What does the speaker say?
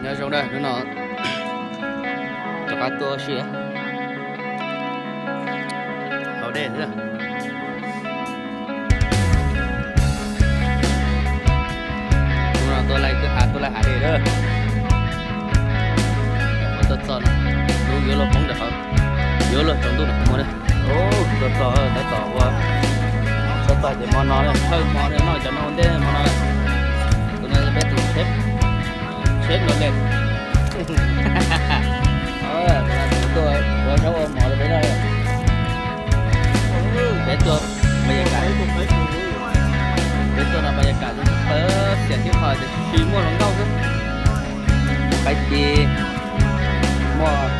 Nyob zoo na, hnub no rov qab tuaj ua si hauv dej xwb. Hnub no tuaj laij kwj ha, tuaj laij hav dej lawm. Tuaj txog no, lub yuav luag poob ntawm qhov, yuav luag tsaus ntuj ntawm qhov muag na. Tuaj txog tab tom ua, tuaj txog ces hmo no, thawj hmo no noj cov no ua ntej hmo no. Tus no yog peb tus chef, chef no ne. Tuaj ua zaub ua mov rau peb noj. Peb tuaj npaj yas kam, peb tuaj no npaj yas kam, xiam tib qho tiam sis muaj hluas nkauj xwb. Qaib ci, muaj